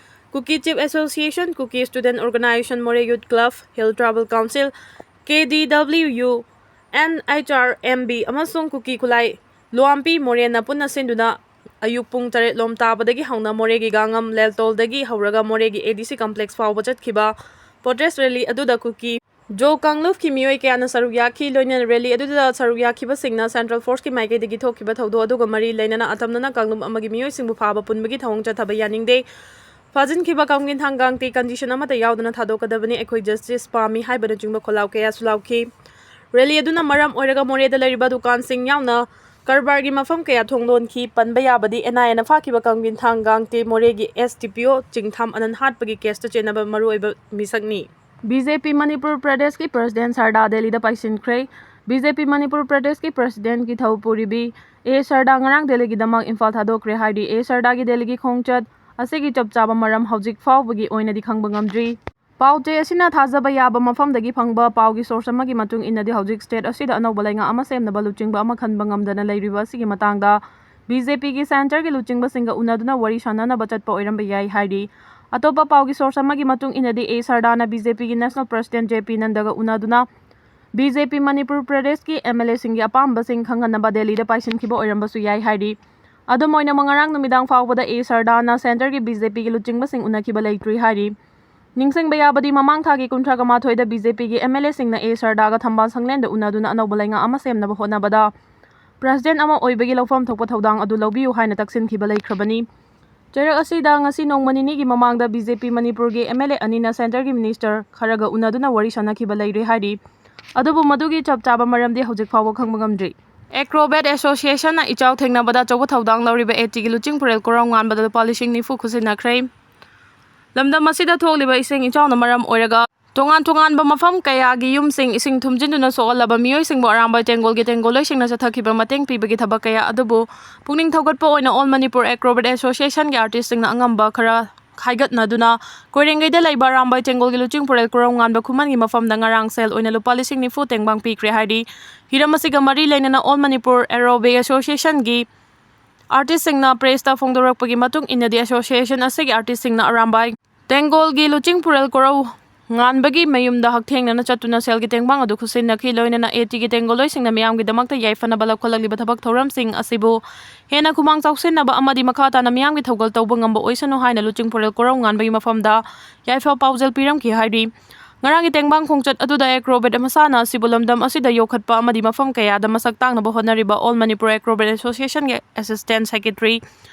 Kuki Chief Association, Kuki Student Organisation, Moreh Youth Club, Hill Tribal Council, K D W U, N H R M B ꯑꯃꯁꯨꯡ ꯀꯨꯀꯤ ꯈꯨꯂꯥꯏ ꯂꯨꯋꯥꯝꯄꯤ ꯃꯣꯔꯦꯅ ꯄꯨꯟꯅ ꯁꯤꯟꯗꯨꯅ ꯑꯌꯨꯛ ꯄꯨꯡ ꯇꯔꯦꯠ ꯂꯣꯝ ꯇꯥꯕꯗꯒꯤ ꯍꯧꯅ ꯃꯣꯔꯦꯒꯤ ꯒꯥꯉꯝ ꯂꯦꯜꯇꯣꯜꯗꯒꯤ ꯍꯧꯔꯒ ꯃꯣꯔꯦꯒꯤ A D C complex ꯐꯥꯎꯕ ꯆꯠꯈꯤꯕ protest rally ꯑꯗꯨꯗ ꯀꯨꯀꯤ ꯖꯣ ꯀꯥꯡꯂꯨꯞꯀꯤ ꯃꯤꯑꯣꯏ ꯀꯌꯥꯅ ꯁꯔꯨꯛ ꯌꯥꯈꯤ꯫ ꯂꯣꯏꯅꯅ rally ꯑꯗꯨꯗ ꯁꯔꯨꯛ ꯌꯥꯈꯤꯕꯁꯤꯡꯅ central force ꯀꯤ ꯃꯥꯏꯀꯩꯗꯒꯤ ꯊꯣꯛꯈꯤꯕ ꯊꯧꯗꯣꯛ ꯑꯗꯨꯒ ꯃꯔꯤ ꯂꯩꯅꯅ ꯑꯇꯝꯅꯅ ꯀꯥꯡꯂꯨꯞ ꯑꯃꯒꯤ ꯃꯤꯑꯣꯏꯁꯤꯡꯕꯨ ꯐꯥꯕ ꯄꯨꯟꯕꯒꯤ ꯊꯧꯑꯣꯡ ꯆꯠꯊꯕ ꯌꯥꯅꯤꯡꯗꯦ꯫ ꯐꯥꯖꯤꯟꯈꯤꯕ ꯈꯥꯝꯒꯤꯟ ꯊꯥꯡꯒꯥꯡꯇꯦ condition ꯑꯃꯠꯇ ꯌꯥꯎꯗꯅ ꯊꯥꯗꯣꯛꯀꯗꯕꯅꯤ꯫ ꯑꯩꯈꯣꯏ justice ꯄꯥꯝꯃꯤ ꯍꯥꯏꯕꯅꯆꯤꯡꯕ ꯈꯣꯜꯂꯥꯎ ꯀꯌꯥꯁꯨ ꯂꯥꯎꯈꯤ꯫ Rally ꯑꯗꯨꯅ ꯃꯔꯝ ꯑꯣꯏꯔꯒ ꯃꯣꯔꯦꯗ ꯂꯩꯔꯤꯕ ꯗꯨꯀꯥꯟꯁꯤꯡ ꯌꯥꯎꯅ ꯀꯔꯕꯥꯔꯒꯤ ꯃꯐꯝ ꯀꯌꯥ ꯊꯣꯡ ꯂꯣꯟꯈꯤ꯫ ꯄꯟꯕ ꯌꯥꯕꯗꯤ N I A ꯅ ꯐꯥꯈꯤꯕ ꯈꯥꯝꯒꯤꯟ ꯊꯥꯡꯒꯥꯡꯇꯦ ꯃꯣꯔꯦꯒꯤ S D P O ꯆꯤꯡꯊꯥꯝ ꯑꯅꯟ ꯍꯥꯠꯄꯒꯤ case ꯇ ꯆꯦꯟꯅꯕ ꯃꯔꯨꯑꯣꯏꯕ ꯃꯤꯁꯛꯅꯤ꯫ B J P ꯃꯅꯤꯄꯨꯔ ꯄ꯭ꯔꯗꯦꯁꯀꯤ president ꯁꯔꯗꯥ ꯗꯦꯜꯂꯤꯗ ꯄꯥꯏꯁꯤꯟꯈ꯭ꯔꯦ꯫ ꯕꯤ ꯖꯦ ꯄꯤ ꯃꯅꯤꯄꯨꯔ ꯄ꯭ꯔꯗꯦꯁꯀꯤ ꯄ꯭ꯔꯁꯤꯗꯦꯟꯠꯀꯤ ꯊꯧꯄꯨꯔꯤꯕꯤ ꯑꯦ ꯁꯔꯗꯥ ꯉꯔꯥꯡ ꯗꯦꯜꯂꯤꯒꯤꯗꯃꯛ ꯏꯝꯐꯥꯜ ꯊꯥꯗꯣꯛꯈ꯭ꯔꯦ ꯍꯥꯏꯔꯤ꯫ ꯑꯦ ꯁꯔꯗꯥꯒꯤ ꯗꯦꯜꯂꯤꯒꯤ ꯈꯣꯡꯆꯠ ꯑꯁꯤꯒꯤ ꯆꯞ ꯆꯥꯕ ꯃꯔꯝ ꯍꯧꯖꯤꯛ ꯐꯥꯎꯕꯒꯤ ꯑꯣꯏꯅꯗꯤ ꯈꯪꯕ ꯉꯝꯗ꯭ꯔꯤ꯫ ꯄꯥꯎ ꯆꯦ ꯑꯁꯤꯅ ꯊꯥꯖꯕ ꯌꯥꯕ ꯃꯐꯝꯗꯒꯤ ꯐꯪꯕ ꯄꯥꯎꯒꯤ ꯁꯣꯔꯁ ꯑꯃꯒꯤ ꯃꯇꯨꯡ ꯏꯟꯅꯗꯤ, ꯍꯧꯖꯤꯛ ꯁ꯭ꯇꯦꯠ ꯑꯁꯤꯗ ꯑꯅꯧꯕ ꯂꯩꯉꯥꯛ ꯑꯃ ꯁꯦꯝꯅꯕ ꯂꯨꯆꯤꯡꯕ ꯑꯃ ꯈꯟꯕ ꯉꯝꯗꯅ ꯂꯩꯔꯤꯕ ꯑꯁꯤꯒꯤ ꯃꯇꯥꯡꯗ ꯕꯤ ꯖꯦ ꯄꯤꯒꯤ ꯁꯦꯟꯇꯔꯒꯤ ꯂꯨꯆꯤꯡꯕꯁꯤꯡꯒ ꯎꯅꯗꯨꯅ ꯋꯥꯔꯤ ꯁꯥꯟꯅꯅꯕ ꯆꯠꯄ ꯑꯣꯏꯔꯝꯕ ꯌꯥꯏ ꯍꯥꯏꯔꯤ꯫ ꯑꯇꯣꯞꯄ ꯄꯥꯎꯒꯤ ꯁꯣꯔꯁ ꯑꯃꯒꯤ ꯃꯇꯨꯡ ꯏꯟꯅꯗꯤ, ꯑꯦ ꯁꯔꯗꯥꯅ ꯕꯤ ꯖꯦ ꯄꯤꯒꯤ ꯅꯦꯁꯅꯦꯜ ꯄ꯭ꯔꯁꯤꯗꯦꯟꯠ ꯖꯦ ꯄꯤ ꯅꯟꯗꯒ ꯎꯅꯗꯨꯅ ꯕꯤ ꯖꯦ ꯄꯤ ꯃꯅꯤꯄꯨꯔ ꯄ꯭ꯔꯗꯦꯁꯀꯤ ꯑꯦꯝ ꯑꯦꯜ ꯑꯦꯁꯤꯡꯒꯤ ꯑꯄꯥꯝꯕꯁꯤꯡ ꯈꯪꯍꯟꯅꯕ ꯗꯦꯜꯂꯤꯗ ꯄꯥꯏꯁꯤꯟꯈꯤꯕ ꯑꯣꯏꯔꯝꯕꯁꯨ ꯌꯥꯏ ꯍꯥꯏꯔꯤ꯫ ꯑꯗꯨꯝ ꯑꯣꯏꯅꯃꯛ, ꯉꯔꯥꯡ ꯅꯨꯃꯤꯗꯥꯡ ꯐꯥꯎꯕꯗ ꯑꯦ ꯁꯔꯗꯥꯅ ꯁꯦꯟꯇꯔꯒꯤ ꯕꯤ ꯖꯦ ꯄꯤꯒꯤ ꯂꯨꯆꯤꯡꯕꯁꯤꯡ ꯎꯅꯈꯤꯕ ꯂꯩꯇ꯭ꯔꯤ ꯍꯥꯏꯔꯤ꯫ ꯅꯤꯡꯁꯤꯡꯕ ꯌꯥꯕꯗꯤ, ꯃꯃꯥꯡ ꯊꯥꯒꯤ ꯀꯨꯟꯊ꯭ꯔꯥꯒ ꯃꯥꯊꯣꯏꯗ ꯕꯤ ꯖꯦ ꯄꯤꯒꯤ ꯑꯦꯝ ꯑꯦꯜ ꯑꯦꯁꯤꯡꯅ ꯑꯦ ꯁꯔꯗꯥꯒ ꯊꯝꯕꯥꯜ ꯁꯪꯂꯦꯟꯗ ꯎꯅꯗꯨꯅ ꯑꯅꯧꯕ ꯂꯩꯉꯥꯛ ꯑꯃ ꯁꯦꯝꯅꯕ ꯍꯣꯠꯅꯕꯗ ꯄ꯭ꯔꯁꯤꯗꯦꯟꯠ ꯑꯃ ꯑꯣꯏꯕꯒꯤ ꯂꯧꯐꯝ ꯊꯣꯛꯄ ꯊꯧꯗꯥꯡ ꯑꯗꯨ ꯂꯧꯕꯤꯌꯨ ꯍꯥꯏꯅ ꯇꯛꯁꯤꯟꯈꯤꯕ ꯂꯩꯈ꯭ꯔꯕꯅꯤ꯫ ꯆꯩꯔꯛ ꯑꯁꯤꯗ ꯉꯁꯤ ꯅꯣꯡꯃ ꯅꯤꯅꯤꯒꯤ ꯃꯃꯥꯡꯗ ꯕꯤ ꯖꯦ ꯄꯤ ꯃꯅꯤꯄꯨꯔꯒꯤ ꯑꯦꯝ ꯑꯦꯜ ꯑꯦ ꯑꯅꯤꯅ ꯁꯦꯟꯇꯔꯒꯤ ꯃꯤꯅꯤꯁꯇꯔ ꯈꯔꯒ ꯎꯅꯗꯨꯅ ꯋꯥꯔꯤ ꯁꯥꯟꯅꯈꯤꯕ ꯂꯩꯔꯦ ꯍꯥꯏꯔꯤ꯫ ꯑꯗꯨꯕꯨ ꯃꯗꯨꯒꯤ ꯆꯞ ꯆꯥꯕ ꯃꯔꯝꯗꯤ ꯍꯧꯖꯤꯛ ꯐꯥꯎꯕ ꯈꯪꯕ ꯉꯝꯗ꯭ꯔꯤ꯫ ꯑꯦꯀ꯭ꯔꯣꯕꯦꯠ ꯑꯦꯁꯣꯁꯤꯌꯦꯁꯟꯅ ꯏꯆꯥꯎ ꯊꯦꯡꯅꯕꯗ ꯑꯆꯧꯕ ꯊꯧꯗꯥꯡ ꯂꯧꯔꯤꯕ ꯑꯦ ꯇꯤꯒꯤ ꯂꯨꯆꯤꯡ ꯄꯨꯔꯦꯜ ꯀꯣꯔꯧꯉꯥꯟꯕꯗ ꯂꯨꯄꯥ ꯂꯤꯁꯤꯡ ꯅꯤꯐꯨ ꯈꯨꯠꯁꯤꯟꯅꯈ꯭ꯔꯦ꯫ ꯂꯝꯗꯝ ꯑꯁꯤꯗ ꯊꯣꯛꯂꯤꯕ ꯏꯁꯤꯡ ꯏꯆꯥꯎꯅ ꯃꯔꯝ ꯑꯣꯏꯔꯒ ꯇꯣꯉꯥꯟ ꯇꯣꯉꯥꯟꯕ ꯃꯐꯝ ꯀꯌꯥꯒꯤ ꯌꯨꯝꯁꯤꯡ ꯏꯁꯤꯡ ꯊꯨꯝꯖꯤꯟꯗꯨꯅ ꯁꯣꯛꯍꯜꯂꯕ ꯃꯤꯑꯣꯏꯁꯤꯡꯕꯨ ꯑꯔꯥꯝꯕꯥꯏ ꯇꯦꯡꯒꯣꯜꯒꯤ ꯇꯦꯡꯒꯣꯜꯂꯣꯏꯁꯤꯡꯅ ꯆꯠꯊꯈꯤꯕ ꯃꯇꯦꯡ ꯄꯤꯕꯒꯤ ꯊꯕꯛ ꯀꯌꯥ ꯑꯗꯨꯕꯨ ꯄꯨꯛꯅꯤꯡ ꯊꯧꯒꯠꯄ ꯑꯣꯏꯅ ꯑꯣꯜ ꯃꯅꯤꯄꯨꯔ ꯑꯦꯀ꯭ꯔꯣꯕꯦꯠ ꯑꯦꯁꯣꯁꯤꯌꯦꯁꯟꯒꯤ ꯑꯥꯔꯇꯤꯁꯁꯤꯡꯅ ꯑꯉꯝꯕ ꯈꯔ ꯈꯥꯏꯒꯠꯅꯗꯨꯅ ꯀꯣꯏꯔꯦꯡꯒꯩꯗ ꯂꯩꯕ ꯑꯔꯥꯝꯕꯥꯏ ꯇꯦꯡꯒꯣꯜꯒꯤ ꯂꯨꯆꯤꯡ ꯄꯨꯔꯦꯜ ꯀꯣꯔꯧꯉꯥꯟꯕ ꯈꯨꯃꯟꯒꯤ ꯃꯐꯝꯗ ꯉꯔꯥꯡ ꯁꯦꯜ ꯑꯣꯏꯅ ꯂꯨꯄꯥ ꯂꯤꯁꯤꯡ ꯅꯤꯐꯨ ꯇꯦꯡꯕꯥꯡ ꯄꯤꯈ꯭ꯔꯦ ꯍꯥꯏꯔꯤ꯫ ꯍꯤꯔꯝ ꯑꯁꯤꯒ ꯃꯔꯤ ꯂꯩꯅꯅ ꯑꯣꯜ ꯃꯅꯤꯄꯨꯔ ꯑꯦꯔꯣꯕꯤꯛ ꯑꯦꯁꯣꯁꯤꯌꯦꯁꯟꯒꯤ ꯑꯥꯔꯇꯤꯁꯁꯤꯡꯅ ꯄ꯭ꯔꯦꯁꯇ ꯐꯣꯡꯗꯣꯔꯛꯄꯒꯤ ꯃꯇꯨꯡ ꯏꯟꯅꯗꯤ, ꯑꯦꯁꯣꯁꯤꯌꯦꯁꯟ ꯑꯁꯤꯒꯤ ꯑꯥꯔꯇꯤꯁꯁꯤꯡꯅ ꯑꯔꯥꯝꯕꯥꯏ ꯇꯦꯡꯒꯣꯜꯒꯤ ꯂꯨꯆꯤꯡ ꯄꯨꯔꯦꯜ ꯀꯣꯔꯧ ꯉꯥꯟꯕꯒꯤ ꯃꯌꯨꯝꯗ ꯍꯛꯊꯦꯡꯅꯅ ꯆꯠꯇꯨꯅ ꯁꯦꯜꯒꯤ ꯇꯦꯡꯕꯥꯡ ꯑꯗꯨ ꯈꯨꯠꯁꯤꯟꯅꯈꯤ꯫ ꯂꯣꯏꯅꯅ ꯑꯦ ꯇꯤꯒꯤ ꯇꯦꯡꯒꯣꯜꯂꯣꯏꯁꯤꯡꯅ ꯃꯤꯌꯥꯝꯒꯤꯗꯃꯛꯇ ꯌꯥꯏꯐꯅꯕ ꯂꯧꯈꯠꯂꯛꯂꯤꯕ ꯊꯕꯛ ꯊꯧꯔꯝꯁꯤꯡ ꯑꯁꯤꯕꯨ ꯍꯦꯟꯅ ꯈꯨꯃꯥꯡ ꯆꯥꯎꯁꯤꯟꯅꯕ ꯑꯃꯗꯤ ꯃꯈꯥ ꯇꯥꯅ ꯃꯤꯌꯥꯝꯒꯤ ꯊꯧꯒꯜ ꯇꯧꯕ ꯉꯝꯕ ꯑꯣꯏꯁꯅꯨ ꯍꯥꯏꯅ ꯂꯨꯆꯤꯡ ꯄꯨꯔꯦꯜ ꯀꯣꯔꯧ ꯉꯥꯟꯕꯒꯤ ꯃꯐꯝꯗ ꯌꯥꯏꯐ ꯄꯥꯎꯖꯦꯜ ꯄꯤꯔꯝꯈꯤ ꯍꯥꯏꯔꯤ꯫ ꯉꯔꯥꯡꯒꯤ ꯇꯦꯡꯕꯥꯡ ꯈꯣꯡꯆꯠ ꯑꯗꯨꯗ ꯑꯦꯀ꯭ꯔꯣꯕꯦꯠ ꯃꯁꯥꯟꯅ ꯑꯁꯤꯕꯨ ꯂꯝꯗꯝ ꯑꯁꯤꯗ ꯌꯣꯛꯈꯠꯄ ꯑꯃꯗꯤ ꯃꯐꯝ ꯀꯌꯥꯗ ꯃꯁꯛ ꯇꯥꯛꯅꯕ ꯍꯣꯠꯅꯔꯤꯕ ꯑꯣꯜ ꯃꯅꯤꯄꯨꯔ ꯑꯦꯀ꯭ꯔꯣꯕꯦꯠ ꯑꯦꯁꯣꯁꯤꯌꯦꯁꯟꯒꯤ ꯑꯦꯁꯤꯁꯇꯦꯟꯠ ꯁꯦꯀ꯭ꯔꯦꯇꯔꯤ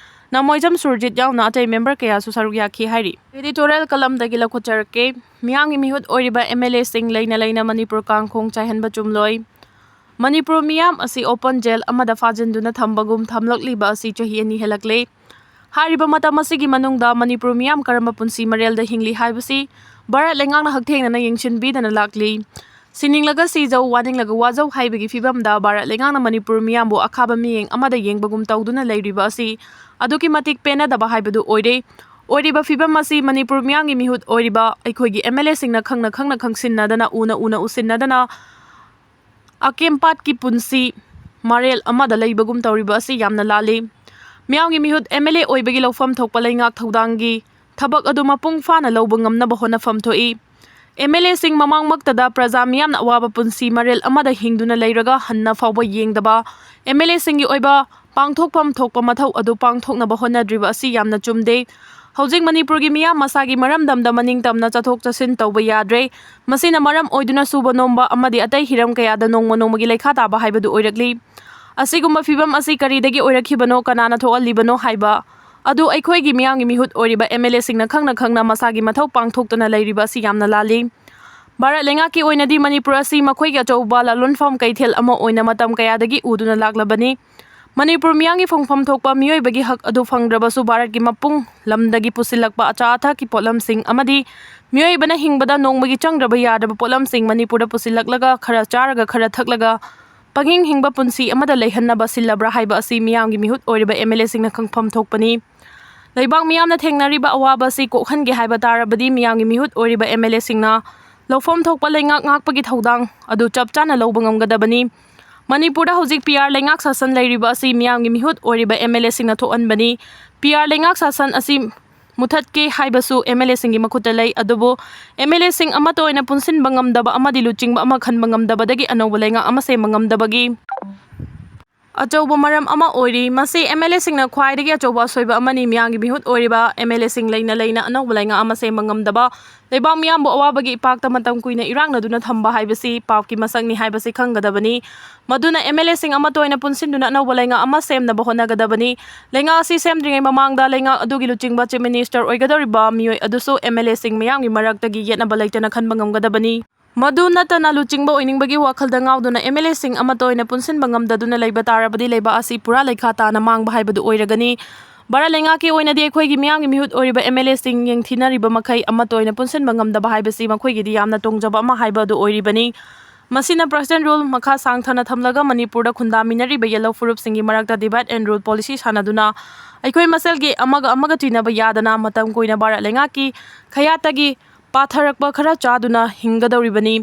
ꯅꯃꯣꯏꯖꯝ ꯁꯨꯔꯖꯤꯠ ꯌꯥꯎꯅ ꯑꯇꯩ ꯃꯦꯝꯕꯔ ꯀꯌꯥꯁꯨ ꯁꯔꯨꯛ ꯌꯥꯈꯤ ꯍꯥꯏꯔꯤ꯫ ꯏꯗꯤꯇꯣꯔꯤꯌꯦꯜ ꯀꯂꯝꯗꯒꯤ ꯂꯧꯈꯠꯆꯔꯛꯀꯦ꯫ ꯃꯤꯌꯥꯝꯒꯤ ꯃꯤꯍꯨꯠ ꯑꯣꯏꯔꯤꯕ ꯑꯦꯝ ꯑꯦꯜ ꯑꯦꯁꯤꯡ ꯂꯩꯅ ꯂꯩꯅ ꯃꯅꯤꯄꯨꯔ ꯀꯥꯡ ꯈꯣꯡ ꯆꯥꯏꯍꯟꯕ ꯆꯨꯝꯂꯣꯏ꯫ ꯃꯅꯤꯄꯨꯔ ꯃꯤꯌꯥꯝ ꯑꯁꯤ ꯑꯣꯄꯟ ꯖꯦꯜ ꯑꯃꯗ ꯐꯥꯖꯤꯟꯗꯨꯅ ꯊꯝꯕꯒꯨꯝ ꯊꯝꯂꯛꯂꯤꯕ ꯑꯁꯤ ꯆꯍꯤ ꯑꯅꯤ ꯍꯦꯜꯂꯛꯂꯦ꯫ ꯍꯥꯏꯔꯤꯕ ꯃꯇꯝ ꯑꯁꯤꯒꯤ ꯃꯅꯨꯡꯗ ꯃꯅꯤꯄꯨꯔ ꯃꯤꯌꯥꯝ ꯀꯔꯝꯕ ꯄꯨꯟꯁꯤ ꯃꯔꯦꯜꯗ ꯍꯤꯡꯂꯤ ꯍꯥꯏꯕꯁꯤ ꯚꯥꯔꯠ ꯂꯩꯉꯥꯛꯅ ꯍꯛꯊꯦꯡꯅꯅ ꯌꯦꯡꯁꯤꯟꯕꯤꯗꯅ ꯂꯥꯛꯂꯤ꯫ ꯁꯤꯅꯤꯡꯂꯒ ꯁꯤꯖꯧ, ꯋꯥꯅꯤꯡꯂꯒ ꯋꯥꯖꯧ ꯍꯥꯏꯕꯒꯤ ꯐꯤꯕꯝꯗ ꯚꯥꯔꯠ ꯂꯩꯉꯥꯛꯅ ꯃꯅꯤꯄꯨꯔ ꯃꯤꯌꯥꯝꯕꯨ ꯑꯈꯥꯕ ꯃꯤꯠꯌꯦꯡ ꯑꯃꯗ ꯌꯦꯡꯕꯒꯨꯝ ꯇꯧꯗꯨꯅ ꯂꯩꯔꯤꯕ ꯑꯁꯤ ꯑꯗꯨꯛꯀꯤ ꯃꯇꯤꯛ ꯄꯦꯟꯅꯗꯕ ꯍꯥꯏꯕꯗꯨ ꯑꯣꯏꯔꯦ꯫ ꯑꯣꯏꯔꯤꯕ ꯐꯤꯕꯝ ꯑꯁꯤ ꯃꯅꯤꯄꯨꯔ ꯃꯤꯌꯥꯝꯒꯤ ꯃꯤꯍꯨꯠ ꯑꯣꯏꯔꯤꯕ ꯑꯩꯈꯣꯏꯒꯤ MLAꯁꯤꯡꯅ ꯈꯪꯅ ꯈꯪꯅ ꯈꯪꯁꯤꯟꯅꯗꯅ, ꯎꯅ ꯎꯅ ꯎꯁꯤꯟꯅꯗꯅ ꯑꯀꯦꯝꯄꯥꯠꯀꯤ ꯄꯨꯟꯁꯤ ꯃꯔꯦꯜ ꯑꯃꯗ ꯂꯩꯕꯒꯨꯝ ꯇꯧꯔꯤꯕ ꯑꯁꯤ ꯌꯥꯝꯅ ꯂꯥꯜꯂꯤ꯫ ꯃꯤꯌꯥꯝꯒꯤ ꯃꯤꯍꯨꯠ MLA ꯑꯣꯏꯕꯒꯤ ꯂꯧꯐꯝ ꯊꯣꯛꯄ ꯂꯩꯉꯥꯛ ꯊꯧꯗꯥꯡꯒꯤ ꯊꯕꯛ ꯑꯗꯨ ꯃꯄꯨꯡ ꯐꯥꯅ ꯂꯧꯕ ꯉꯝꯅꯕ ꯍꯣꯠꯅꯐꯝ ꯊꯣꯛꯏ꯫ MLAꯁꯤꯡ ꯃꯃꯥꯡꯃꯛꯇꯗ ꯄ꯭ꯔꯖꯥ ꯃꯤꯌꯥꯝꯅ ꯑꯋꯥꯕ ꯄꯨꯟꯁꯤ ꯃꯔꯦꯜ ꯑꯃꯗ ꯍꯤꯡꯗꯨꯅ ꯂꯩꯔꯒ ꯍꯟꯅ ꯐꯥꯎꯕ ꯌꯦꯡꯗꯕ, MLAꯁꯤꯡꯒꯤ ꯑꯣꯏꯕ ꯄꯥꯡꯊꯣꯛꯐꯝ ꯊꯣꯛꯄ ꯃꯊꯧ ꯑꯗꯨ ꯄꯥꯡꯊꯣꯛꯅꯕ ꯍꯣꯠꯅꯗ꯭ꯔꯤꯕ ꯑꯁꯤ ꯌꯥꯝꯅ ꯆꯨꯝꯗꯦ꯫ ꯍꯧꯖꯤꯛ ꯃꯅꯤꯄꯨꯔꯒꯤ ꯃꯤꯌꯥꯝ ꯃꯁꯥꯒꯤ ꯃꯔꯝꯗꯝꯗ ꯃꯅꯤꯡ ꯇꯝꯅ ꯆꯠꯊꯣꯛ ꯆꯠꯁꯤꯟ ꯇꯧꯕ ꯌꯥꯗ꯭ꯔꯦ꯫ ꯃꯁꯤꯅ ꯃꯔꯝ ꯑꯣꯏꯗꯨꯅ ꯁꯨꯕ ꯅꯣꯝꯕ ꯑꯃꯗꯤ ꯑꯇꯩ ꯍꯤꯔꯝ ꯀꯌꯥꯗ ꯅꯣꯡꯃ ꯅꯣꯡꯃꯒꯤ ꯂꯩꯈꯥ ꯇꯥꯕ ꯍꯥꯏꯕꯗꯨ ꯑꯣꯏꯔꯛꯂꯤ꯫ ꯑꯁꯤꯒꯨꯝꯕ ꯐꯤꯕꯝ ꯑꯁꯤ ꯀꯔꯤꯗꯒꯤ ꯑꯣꯏꯔꯛꯈꯤꯕꯅꯣ, ꯀꯅꯥꯅ ꯊꯣꯛꯍꯜꯂꯤꯕꯅꯣ ꯍꯥꯏꯕ ꯑꯗꯨ ꯑꯩꯈꯣꯏꯒꯤ ꯃꯤꯌꯥꯝꯒꯤ ꯃꯤꯍꯨꯠ ꯑꯣꯏꯔꯤꯕ MLAꯁꯤꯡꯅ ꯈꯪꯅ ꯈꯪꯅ ꯃꯁꯥꯒꯤ ꯃꯊꯧ ꯄꯥꯡꯊꯣꯛꯇꯨꯅ ꯂꯩꯔꯤꯕ ꯑꯁꯤ ꯌꯥꯝꯅ ꯂꯥꯜꯂꯤ꯫ ꯚꯥꯔꯠ ꯂꯩꯉꯥꯛꯀꯤ ꯑꯣꯏꯅꯗꯤ ꯃꯅꯤꯄꯨꯔ ꯑꯁꯤ ꯃꯈꯣꯏꯒꯤ ꯑꯆꯧꯕ ꯂꯂꯣꯟꯐꯝ ꯀꯩꯊꯦꯜ ꯑꯃ ꯑꯣꯏꯅ ꯃꯇꯝ ꯀꯌꯥꯗꯒꯤ ꯎꯗꯨꯅ ꯂꯥꯛꯂꯕꯅꯤ꯫ ꯃꯅꯤꯄꯨꯔ ꯃꯤꯌꯥꯝꯒꯤ ꯐꯪꯐꯝ ꯊꯣꯛꯄ ꯃꯤꯑꯣꯏꯕꯒꯤ ꯍꯛ ꯑꯗꯨ ꯐꯪꯗ꯭ꯔꯕꯁꯨ ꯚꯥꯔꯠꯀꯤ ꯃꯄꯨꯡ ꯂꯝꯗꯒꯤ ꯄꯨꯁꯤꯜꯂꯛꯄ ꯑꯆꯥ ꯑꯊꯛꯀꯤ ꯄꯣꯠꯂꯝꯁꯤꯡ ꯑꯃꯗꯤ ꯃꯤꯑꯣꯏꯕꯅ ꯍꯤꯡꯕꯗ ꯅꯣꯡꯃꯒꯤ ꯆꯪꯗ꯭ꯔꯕ ꯌꯥꯗ꯭ꯔꯕ ꯄꯣꯠꯂꯝꯁꯤꯡ ꯃꯅꯤꯄꯨꯔꯗ ꯄꯨꯁꯤꯜꯂꯛꯂꯒ ꯈꯔ ꯆꯥꯔꯒ ꯈꯔ ꯊꯛꯂꯒ ꯄꯪꯍꯤꯡ ꯍꯤꯡꯕ ꯄꯨꯟꯁꯤ ꯑꯃꯗ ꯂꯩꯍꯟꯅꯕ ꯁꯤꯜꯂꯕ꯭ꯔꯥ ꯍꯥꯏꯕ ꯑꯁꯤ ꯃꯤꯌꯥꯝꯒꯤ ꯃꯤꯍꯨꯠ ꯑꯣꯏꯔꯤꯕ MLAꯁꯤꯡꯅ ꯈꯪꯐꯝ ꯊꯣꯛꯄꯅꯤ꯫ ꯂꯩꯕꯥꯛ ꯃꯤꯌꯥꯝꯅ ꯊꯦꯡꯅꯔꯤꯕ ꯑꯋꯥꯕ ꯑꯁꯤ ꯀꯣꯛꯍꯟꯒꯦ ꯍꯥꯏꯕ ꯇꯥꯔꯕꯗꯤ ꯃꯤꯌꯥꯝꯒꯤ ꯃꯤꯍꯨꯠ ꯑꯣꯏꯔꯤꯕ MLAꯁꯤꯡꯅ ꯂꯧꯐꯝ ꯊꯣꯛꯄ ꯂꯩꯉꯥꯛ ꯉꯥꯛꯄꯒꯤ ꯊꯧꯗꯥꯡ ꯑꯗꯨ ꯆꯞ ꯆꯥꯅ ꯂꯧꯕ ꯉꯝꯒꯗꯕꯅꯤ꯫ ꯃꯅꯤꯄꯨꯔꯗ ꯍꯧꯖꯤꯛ PR ꯂꯩꯉꯥꯛ ꯁꯥꯁꯟ ꯂꯩꯔꯤꯕ ꯑꯁꯤ ꯃꯤꯌꯥꯝꯒꯤ ꯃꯤꯍꯨꯠ ꯑꯣꯏꯔꯤꯕ MLAꯁꯤꯡꯅ ꯊꯣꯛꯍꯟꯕꯅꯤ꯫ PR ꯂꯩꯉꯥꯛ ꯁꯥꯁꯟ ꯑꯁꯤ ꯃꯨꯊꯠꯀꯦ ꯍꯥꯏꯕꯁꯨ MLAꯁꯤꯡꯒꯤ ꯃꯈꯨꯠꯇ ꯂꯩ, ꯑꯗꯨꯕꯨ MLAꯁꯤꯡ ꯑꯃꯠꯇ ꯑꯣꯏꯅ ꯄꯨꯟꯁꯤꯟꯕ ꯉꯝꯗꯕ ꯑꯃꯗꯤ ꯂꯨꯆꯤꯡꯕ ꯑꯃ ꯈꯟꯕ ꯉꯝꯗꯕꯗꯒꯤ ꯑꯅꯧꯕ ꯂꯩꯉꯥꯛ ꯑꯃ ꯁꯦꯝꯕ ꯉꯝꯗꯕꯒꯤ ꯑꯆꯧꯕ ꯃꯔꯝ ꯑꯃ ꯑꯣꯏꯔꯤ꯫ ꯃꯁꯤ MLAꯁꯤꯡꯅ ꯈ꯭ꯋꯥꯏꯗꯒꯤ ꯑꯆꯧꯕ ꯑꯁꯣꯏꯕ ꯑꯃꯅꯤ꯫ ꯃꯤꯌꯥꯝꯒꯤ ꯃꯤꯍꯨꯠ ꯑꯣꯏꯔꯤꯕ MLAꯁꯤꯡ ꯂꯩꯅ ꯂꯩꯅ ꯑꯅꯧꯕ ꯂꯩꯉꯥꯛ ꯑꯃ ꯁꯦꯝꯕ ꯉꯝꯗꯕ, ꯂꯩꯕꯥꯛ ꯃꯤꯌꯥꯝꯕꯨ ꯑꯋꯥꯕꯒꯤ ꯏꯄꯥꯛꯇ ꯃꯇꯝ ꯀꯨꯏꯅ ꯏꯔꯥꯛꯅꯗꯨꯅ ꯊꯝꯕ ꯍꯥꯏꯕꯁꯤ ꯄꯥꯞꯀꯤ ꯃꯁꯛꯅꯤ ꯍꯥꯏꯕꯁꯤ ꯈꯪꯒꯗꯕꯅꯤ꯫ ꯃꯗꯨꯅ MLAꯁꯤꯡ ꯑꯃꯠꯇ ꯑꯣꯏꯅ ꯄꯨꯟꯁꯤꯟꯗꯨꯅ ꯑꯅꯧꯕ ꯂꯩꯉꯥꯛ ꯑꯃ ꯁꯦꯝꯅꯕ ꯍꯣꯠꯅꯒꯗꯕꯅꯤ꯫ ꯂꯩꯉꯥꯛ ꯑꯁꯤ ꯁꯦꯝꯗ꯭ꯔꯤꯉꯩ ꯃꯃꯥꯡꯗ ꯂꯩꯉꯥꯛ ꯑꯗꯨꯒꯤ ꯂꯨꯆꯤꯡꯕ Chief Minister ꯑꯣꯏꯒꯗꯧꯔꯤꯕ ꯃꯤꯑꯣꯏ ꯑꯗꯨꯁꯨ MLAꯁꯤꯡ ꯃꯤꯌꯥꯝꯒꯤ ꯃꯔꯛꯇꯒꯤ ꯌꯦꯠꯅꯕ ꯂꯩꯇꯅ ꯈꯟꯕ ꯉꯝꯒꯗꯕꯅꯤ꯫ ꯃꯗꯨ ꯅꯠꯇꯅ ꯂꯨꯆꯤꯡꯕ ꯑꯣꯏꯅꯤꯡꯕꯒꯤ ꯋꯥꯈꯜꯗ ꯉꯥꯎꯗꯨꯅ MLAꯁꯤꯡ ꯑꯃꯠꯇ ꯑꯣꯏꯅ ꯄꯨꯟꯁꯤꯟꯕ ꯉꯝꯗꯗꯨꯅ ꯂꯩꯕ ꯇꯥꯔꯕꯗꯤ ꯂꯩꯕꯥꯛ ꯑꯁꯤ ꯄꯨꯔꯥ ꯂꯩꯈꯥ ꯇꯥꯅ ꯃꯥꯡꯕ ꯍꯥꯏꯕꯗꯨ ꯑꯣꯏꯔꯒꯅꯤ꯫ ꯚꯥꯔꯠ ꯂꯩꯉꯥꯛꯀꯤ ꯑꯣꯏꯅꯗꯤ ꯑꯩꯈꯣꯏꯒꯤ ꯃꯤꯌꯥꯝꯒꯤ ꯃꯤꯍꯨꯠ ꯑꯣꯏꯔꯤꯕ MLAꯁꯤꯡ ꯌꯦꯡꯊꯤꯅꯔꯤꯕ ꯃꯈꯩ ꯑꯃꯠꯇ ꯑꯣꯏꯅ ꯄꯨꯟꯁꯤꯟꯕ ꯉꯝꯗꯕ ꯍꯥꯏꯕꯁꯤ ꯃꯈꯣꯏꯒꯤꯗꯤ ꯌꯥꯝꯅ ꯇꯣꯡꯖꯕ ꯑꯃ ꯍꯥꯏꯕ ꯑꯗꯨ ꯑꯣꯏꯔꯤꯕꯅꯤ꯫ ꯃꯁꯤꯅ President Rule ꯃꯈꯥ ꯁꯥꯡꯊꯅ ꯊꯝꯂꯒ ꯃꯅꯤꯄꯨꯔꯗ ꯈꯨꯟꯗꯥꯃꯤꯟꯅꯔꯤꯕ ꯌꯦꯜꯍꯧ ꯐꯨꯔꯨꯞꯁꯤꯡꯒꯤ ꯃꯔꯛꯇ divide and rule policy ꯁꯥꯟꯅꯗꯨꯅ ꯑꯩꯈꯣꯏ ꯃꯁꯦꯜꯒꯤ ꯑꯃꯒ ꯑꯃꯒ ꯇꯤꯟꯅꯕ ꯌꯥꯗꯅ ꯃꯇꯝ ꯀꯨꯏꯅ ꯚꯥꯔꯠ ꯂꯩꯉꯥꯛꯀꯤ ꯈꯌꯥꯠꯇꯒꯤ ꯄꯥꯊꯔꯛꯄ ꯈꯔ ꯆꯥꯗꯨꯅ ꯍꯤꯡꯒꯗꯧꯔꯤꯕꯅꯤ꯫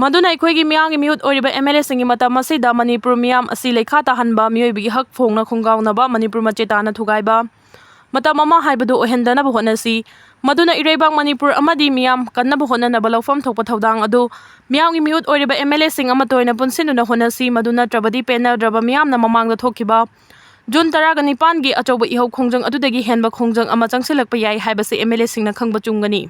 ꯃꯗꯨꯅ ꯑꯩꯈꯣꯏꯒꯤ ꯃꯤꯌꯥꯝꯒꯤ ꯃꯤꯍꯨꯠ ꯑꯣꯏꯔꯤꯕ MLAꯁꯤꯡꯒꯤ ꯃꯇꯝ ꯑꯁꯤꯗ ꯃꯅꯤꯄꯨꯔ ꯃꯤꯌꯥꯝ ꯑꯁꯤ ꯂꯩꯈꯥ ꯇꯥꯍꯟꯕ, ꯃꯤꯑꯣꯏꯕꯒꯤ ꯍꯛ ꯐꯣꯡꯅ ꯈꯣꯡꯒꯥꯎꯅꯕ, ꯃꯅꯤꯄꯨꯔ ꯃꯆꯦ ꯇꯥꯅ ꯊꯨꯒꯥꯏꯕ ꯃꯇꯝ ꯑꯃ ꯍꯥꯏꯕꯗꯨ ꯑꯣꯏꯍꯟꯗꯅꯕ ꯍꯣꯠꯅꯁꯤ꯫ ꯃꯗꯨꯅ ꯏꯔꯩꯕꯥꯛ ꯃꯅꯤꯄꯨꯔ ꯑꯃꯗꯤ ꯃꯤꯌꯥꯝ ꯀꯟꯅꯕ ꯍꯣꯠꯅꯅꯕ ꯂꯧꯐꯝ ꯊꯣꯛꯄ ꯊꯧꯗꯥꯡ ꯑꯗꯨ ꯃꯤꯌꯥꯝꯒꯤ ꯃꯤꯍꯨꯠ ꯑꯣꯏꯔꯤꯕ MLAꯁꯤꯡ ꯑꯃꯠꯇ ꯑꯣꯏꯅ ꯄꯨꯟꯁꯤꯟꯗꯨꯅ ꯍꯣꯠꯅꯁꯤ꯫ ꯃꯗꯨ ꯅꯠꯇ꯭ꯔꯕꯗꯤ ꯄꯦꯟꯅꯗ꯭ꯔꯕ ꯃꯤꯌꯥꯝꯅ ꯃꯃꯥꯡꯗ ꯊꯣꯛꯈꯤꯕ ꯖꯨꯟ ꯇꯔꯥꯒ ꯅꯤꯄꯥꯟꯒꯤ ꯑꯆꯧꯕ ꯏꯍꯧ ꯈꯣꯡꯖꯪ ꯑꯗꯨꯗꯒꯤ ꯍꯦꯟꯕ ꯈꯣꯡꯖꯪ ꯑꯃ ꯆꯪꯁꯤꯜꯂꯛꯄ ꯌꯥꯏ ꯍꯥꯏꯕꯁꯤ MLAꯁꯤꯡꯅ ꯈꯪꯕ ꯆꯨꯝꯒꯅꯤ꯫